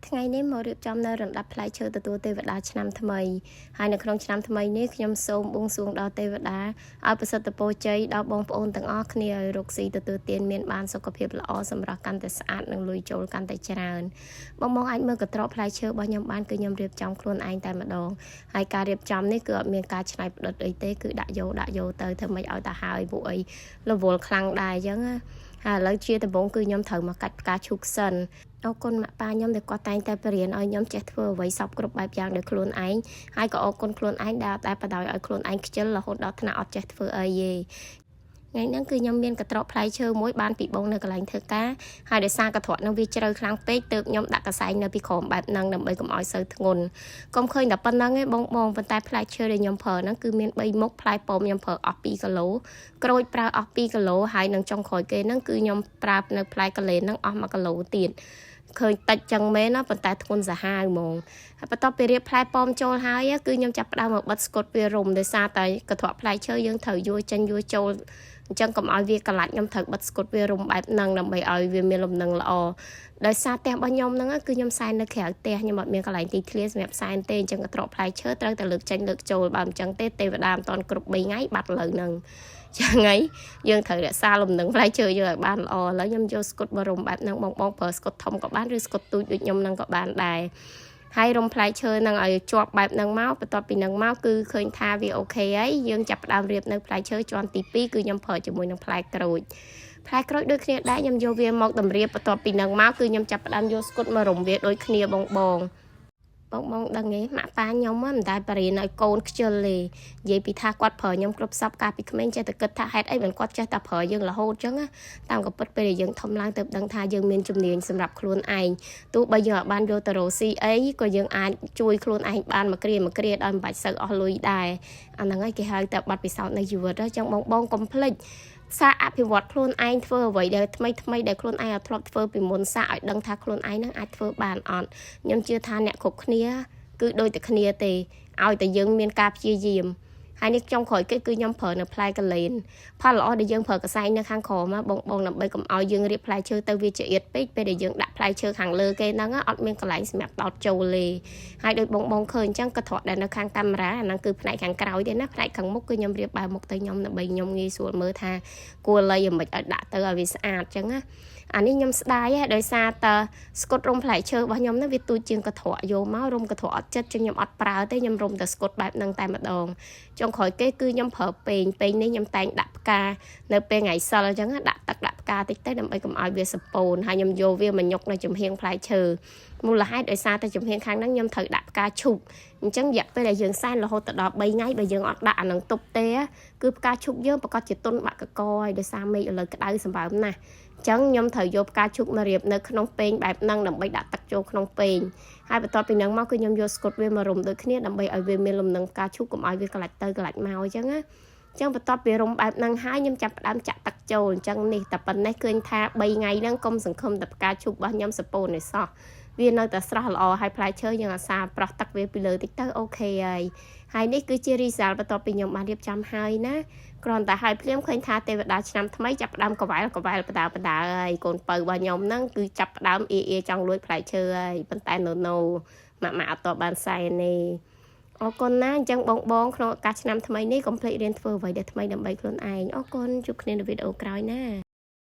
ថ្ងៃនេះមករៀបចំនៅរណ្ដាប់ផ្លែឈើទទួលទេវតាឆ្នាំថ្មីហើយនៅក្នុងឆ្នាំថ្មីនេះខ្ញុំសូមបួងសួងដល់ទេវតាឲ្យប្រសិទ្ធពរជ័យដល់បងប្អូនទាំងអស់គ្នាឲ្យរកស៊ីទទួលទានមានបានសុខភាពល្អសម្រាប់កាន់តែស្អាតនិងលុយចូលកាន់តែច្រើនបងបងអាចមើលកន្ត្រកផ្លែឈើរបស់ខ្ញុំបានគឺខ្ញុំរៀបចំខ្លួនឯងតែម្ដងហើយការរៀបចំនេះគឺអត់មានការច្នៃប្រឌិតអីទេគឺដាក់យកដាក់យកទៅធ្វើម៉េចឲ្យតែហើយពួកអីរវល់ខ្លាំងដែរអញ្ចឹងណាហើយឥឡូវជាដំបូងគឺខ្ញុំត្រូវមកកាច់ផ្កាឈូកសិនអរគុណម៉ាក់ប៉ាខ្ញុំដែលគាត់តែងតែបរៀនឲ្យខ្ញុំចេះធ្វើអ្វីសពគ្រប់បែបយ៉ាងដោយខ្លួនឯងហើយក៏អរគុណខ្លួនឯងដែលអត់ដែលបដ ாய் ឲ្យខ្លួនឯងខ្ជិលរហូតដល់ថ្នាក់អត់ចេះធ្វើអីទេថ្ងៃហ្នឹងគឺខ្ញុំមានកន្ត្រកផ្លែឈើមួយបានពីបងនៅកន្លែងធ្វើការហើយដោយសារកន្ត្រកហ្នឹងវាជ្រៅខ្លាំងពេកទើបខ្ញុំដាក់កសែងនៅពីក្រោមបែបហ្នឹងដើម្បីកុំឲ្យសូវធ្ងន់កុំឃើញតែប៉ុណ្្នឹងឯងបងបងប៉ុន្តែផ្លែឈើដែលខ្ញុំប្រើហ្នឹងគឺមាន3មុខផ្លែប៉ោមខ្ញុំប្រើអស់2គីឡូក្រូចប្រើអស់2គីឡូហើយនឹងចុងក្រោយគេហ្នឹងគឺខ្ញុំប្រើនៅផ្លែកលែនហ្នឹងអស់1គីឡូទៀតឃើញតិចចឹងមែនណាប៉ុន្តែធ្ងន់សាហាវហ្មងហើយបន្ទាប់ពីរៀបផ្លែប៉ោមចូលហើយគឺខ្ញុំចាប់ផ្ដើមមកបិទស្កុតវារុំដោយសារតែកន្ត្រកផ្លែឈើយើងត្រូវយួរចេញយួរចូលអញ្ចឹងកុំឲ្យវាកលាច់ខ្ញុំត្រូវបិទស្កុតវារុំបែបហ្នឹងដើម្បីឲ្យវាមានលំនឹងល្អដោយសារផ្ទះរបស់ខ្ញុំហ្នឹងគឺខ្ញុំសែននៅក្រៅផ្ទះខ្ញុំអត់មានកន្លែងទីធ្លាសម្រាប់សែនទេអញ្ចឹងកន្ត្រកផ្លែឈើត្រូវតែលើកចេញលើកចូលបើមិនអញ្ចឹងទេទេវតាមិនតាន់គ្រប់3ថ្ងៃបាត់លើហ្នឹងចឹងហើយយើងត្រូវរក្សាលំនឹងផ្លែឈើយើងឲ្យបានល្អឥឡូវខ្ញុំយកស្កុតបរុំបែបហ្នឹងបងបងប្រើស្កុតធំក៏បានឬស្កុតទូចដូចខ្ញុំហ្នឹងក៏បានដែរហើយរុំផ្លែឈើនឹងឲ្យជាប់បែបហ្នឹងមកបន្ទាប់ពីហ្នឹងមកគឺឃើញថាវា OK ហើយយើងចាប់ផ្ដើមរៀបនៅផ្លែឈើជាន់ទី2គឺខ្ញុំប្រើជាមួយនឹងផ្លែក្រូចផ្លែក្រូចដូចគ្នាដែរខ្ញុំយកវាមកតម្រៀបបន្ទាប់ពីហ្នឹងមកគឺខ្ញុំចាប់ផ្ដើមយកស្គុតមករុំវាដូចគ្នាបងបងបងបងដឹងទេម៉ាក់ប៉ាខ្ញុំមិនដែលបរៀនឲ្យកូនខ្ជិលទេនិយាយពីថាគាត់ប្រើខ្ញុំគ្រប់សពកាលពីក្មេងចេះតែគិតថាហេតុអីមិនគាត់ចេះតែប្រើយើងរហូតចឹងណាតាមក៏ពិតពេលដែលយើងធំឡើងទៅដឹងថាយើងមានជំនាញសម្រាប់ខ្លួនឯងទោះបីយើងអាចបានយកទៅរកស៊ីអីក៏យើងអាចជួយខ្លួនឯងបានមួយគ្រាមួយគ្រាដោយមិនបាច់សូវអស់លុយដែរអាហ្នឹងហើយគេហៅតែបទពិសោធន៍នៃជីវិតចឹងបងបងកុំភ្លេចសាកអភិវឌ្ឍខ្លួនឯងធ្វើអ្វីដែលថ្មីថ្មីដែលខ្លួនឯងអត់ធ្លាប់ធ្វើពីមុនសាកឲ្យដឹងថាខ្លួនឯងនឹងអាចធ្វើបានអត់ខ្ញុំជឿថាអ្នកគ្រប់គ្នាគឺដូចតែគ្នាទេឲ្យតែយើងមានការព្យាយាមហើយនេះចុងក្រោយគេគឺខ្ញុំប្រើនៅផ្លែកលែនផលល្អដែលយើងប្រើកសែងនៅខាងក្រោមបងបងដើម្បីកុំឲ្យយើងរៀបផ្លែឈើទៅវាចៀតពេកពេលដែលយើងដាក់ផ្លែឈើខាងលើគេហ្នឹងអត់មានកន្លែងសម្រាប់ដោតចូលទេហើយដូចបងបងឃើញអញ្ចឹងកន្ត្រកដែលនៅខាងកាមេរ៉ាអាហ្នឹងគឺផ្នែកខាងក្រោយទេណាផ្នែកខាងមុខគឺខ្ញុំរៀបបែរមុខទៅខ្ញុំដើម្បីខ្ញុំងាយស្រួលមើលថាគួរលៃយ៉ាងម៉េចឲ្យដាក់ទៅឲ្យវាស្អាតអញ្ចឹងណាអានេះខ្ញុំស្ដាយដោយសារតស្កុតរុំផ្លែឈើរបស់ខ្ញុំហ្នឹងវាទូចជាងកន្ត្រកយកមករុំកន្ត្រកអត់ចិត្តចឹងខ្ញុំអត់ប្រើទេខ្ញុំរុំតែស្កុតបែបហ្នឹងតែម្ដងចុងក្រោយគេគឺខ្ញុំប្រើពេងពេងនេះខ្ញុំតែងដាក់ផ្កានៅពេលថ្ងៃសិលអញ្ចឹងដាក់ទឹកដាក់ផ្កាតិចទៅដើម្បីកុំឲ្យវាសពូនហើយខ្ញុំយកវាមកញុកនៅចំហៀងផ្លែឈើមូលហេតុដោយសារតែចំហៀងខាងហ្នឹងខ្ញុំត្រូវដាក់ផ្កាឈូកអញ្ចឹងរយៈពេលដែលយើងសែនរហូតទៅដល់3ថ្ងៃបើយើងអត់ដាក់អានឹងទប់ទេគឺផ្កាឈូកយើងប្រកាសជាទុនបាក់កកហើយដោយសារមេឃឥឡូវក្តៅសម្បើមណាស់ចឹងខ្ញុំត្រូវយកផ្កាឈូកមករៀបនៅក្នុងពេងបែបហ្នឹងដើម្បីដាក់ទឹកចូលក្នុងពេងហើយបន្ទាប់ពីហ្នឹងមកគឺខ្ញុំយកស្កុតវាមករុំដូចគ្នាដើម្បីឲ្យវាមានលំនឹងផ្កាឈូកកុំឲ្យវាក្លាច់ទៅក្លាច់មកអញ្ចឹងណាចឹងបន្ទាប់ពីរុំបែបហ្នឹងហើយខ្ញុំចាប់ផ្ដើមចាក់ទឹកចូលអញ្ចឹងនេះតែប៉ុណ្ណេះឃើញថា3ថ្ងៃហ្នឹងកុំសង្ឃឹមតែផ្កាឈូករបស់ខ្ញុំសពូនឯសោះវានៅតែស្រស់ល្អហើយផ្លែឈើយើងអាសាប្រោះទឹកវាពីលើតិចទៅ OK ហើយហើយនេះគឺជា result បន្ទាប់ពីខ្ញុំបានរៀបចំហើយណាគ្រាន់តែហើយភ្លាមឃើញថាទេវតាឆ្នាំថ្មីចាប់ផ្ដើមកវែលកវែលបដាបដាហើយកូនពៅរបស់ខ្ញុំហ្នឹងគឺចាប់ផ្ដើមអ៊ីអ៊ីចង់លួចផ្លែឈើហើយប៉ុន្តែ no no ម៉ាក់ម៉ាក់អត់តបានសែនទេអរគុណណាអញ្ចឹងបងបងក្នុងឱកាសឆ្នាំថ្មីនេះកុំភ្លេចរៀនធ្វើអ្វីដែលថ្មីដើម្បីខ្លួនឯងអរគុណជួបគ្នានៅវីដេអូក្រោយណា។